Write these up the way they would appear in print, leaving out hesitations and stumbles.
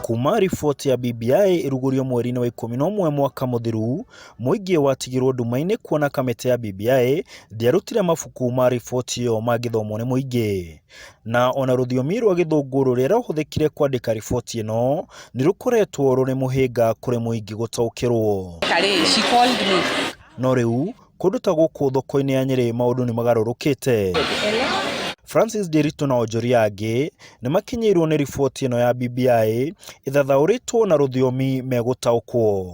Kuma riboti ya BBI ĩrugũrio mweri-inĩ wa 11 mwaka mũthiru, mũingĩ watigirwo nduma-inĩ kuona kamĩtĩ ya BBI ndĩarutire mabuku ma riboti ĩyo mangĩthomwo nĩ mũingĩ. Na ona rũthiomi rwa gĩthũngũ rũrĩa rwahũthĩkire kwandĩka riboti ĩno nĩ rũkoretwo rũrĩ mũhĩnga kũrĩ mũingĩ gũtaũkĩrwo. She called me. No rĩu kũndũ ta gũkũ thoko-inĩ ya Nyĩrĩ maũndũ nĩ magarũrũkĩte. Francis Ndiritu na onjoria angĩ nĩ makinyĩirwo nĩ riboti ĩno ya BBI ĩthathaũrĩtwo na rũthiomi megũtaũkwo.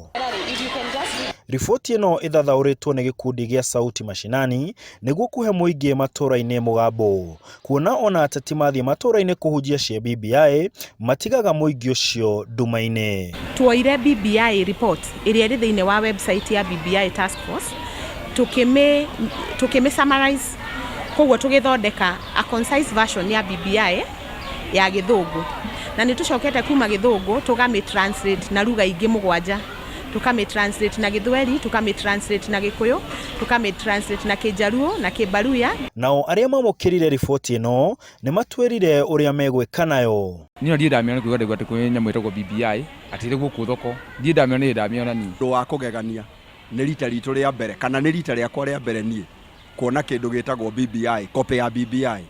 Riboti ĩno ĩthathaũrĩtwo nĩ gĩkundi gĩa Sauti Mashinani nĩguo kũhe mũingĩ matũra-inĩ mũgambo. Kuona ona ateti mathiĩ matũra-inĩ kũhunjia cia BBI matigaga mũingĩ ũcio nduma-inĩ. Tuoire BBI report ĩrĩa ĩrĩ thĩinĩ wa website ya BBI task force tũkĩmĩ tũkĩmĩ summarize koguo tũgĩthondeka a concise version ya BBI ya gĩthũngũ na nĩ tũcokete kuma gĩthũngũ tũkamĩ translate na lugha ingĩ mũgwanja tũkamĩ translate na gĩthweri tũkamĩ translate na gĩkũyũ tũkamĩ translate na kĩnjaruo na kĩmbaruya. Nao arĩa mamũkĩrire riboti ĩno nĩ matwĩrire ũrĩa megwĩka nayo. Niĩ ndirĩ ndamĩona nĩ kũigua ndaigua atĩ kwĩ nyamũ ĩtagwo BBI atĩ ĩrĩ gũkũ thoko ndirĩ ndamĩona nĩ ndamĩona niĩ. Ũndũ wa kũgegania nĩ rita ritũ rĩa mbere kana nĩ rita rĩakwa rĩa mbere niĩ kuona kĩndũ gĩtagwo BBI, copy ya BBI.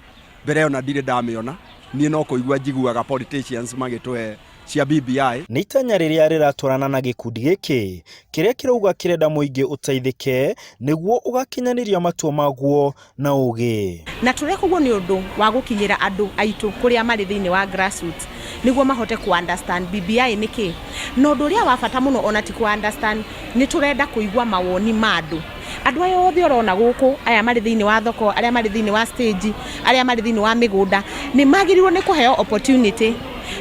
Mbere ĩyo ona ndirĩ ndamĩona, niĩ no kũigua njiguaga politicians magĩtũhe cia BBI. Nĩ itanya rĩrĩa rĩratwarana na gĩkundi gĩkĩ kĩrĩa kĩrauga kĩrenda mũingĩ ũteithĩke nĩguo ũgakinyanĩria matua maguo na ũgĩ. Na tũreka ũguo nĩ ũndũ wa gũkinyĩra andũ aitũ kũrĩa marĩ thĩinĩ wa grassroots nĩguo mahote kũ understand BBI nĩ kĩ. Na ũndũ ũrĩa wa bata mũno ona ti kũ understand, nĩ tũrenda kũigua mawoni ma andũ. Andũ aya othe ũrona gũkũ, aya marĩ thĩinĩ wa thoko, arĩa marĩ thĩinĩ wa stage, arĩa marĩ thĩinĩ wa mĩgũnda, nĩ magĩrĩirwo nĩ kũheo opportunity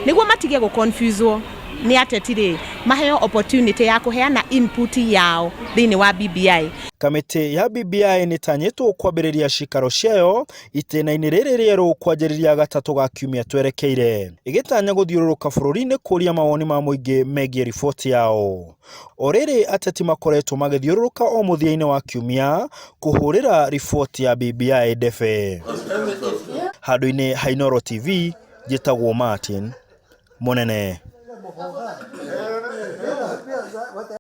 nĩguo matige gũ confuse wo nĩ ateti rĩ, maheo opportunity ya kũheana input yao thĩinĩ wa BBI. Kamĩtĩ ya BBI nĩtanyĩtwo kwambĩrĩria cikaro ciayo itĩna-inĩ rĩrĩ rĩerũ kwanjĩrĩria gatatũ ga kiumia twerekeire, ĩgĩtanya gũthiũrũrũka bũrũri-inĩ kũria mawoni ma mũingĩ megiĩ riboti yao. O rĩrĩ ateti makoretwo magĩthiũrũrũka o mũthia-inĩ wa kiumia kũhũrĩra riboti ya BBI ndebe. Handũ-inĩ ha Inooro TV, njĩtagwo Martin Mũnene.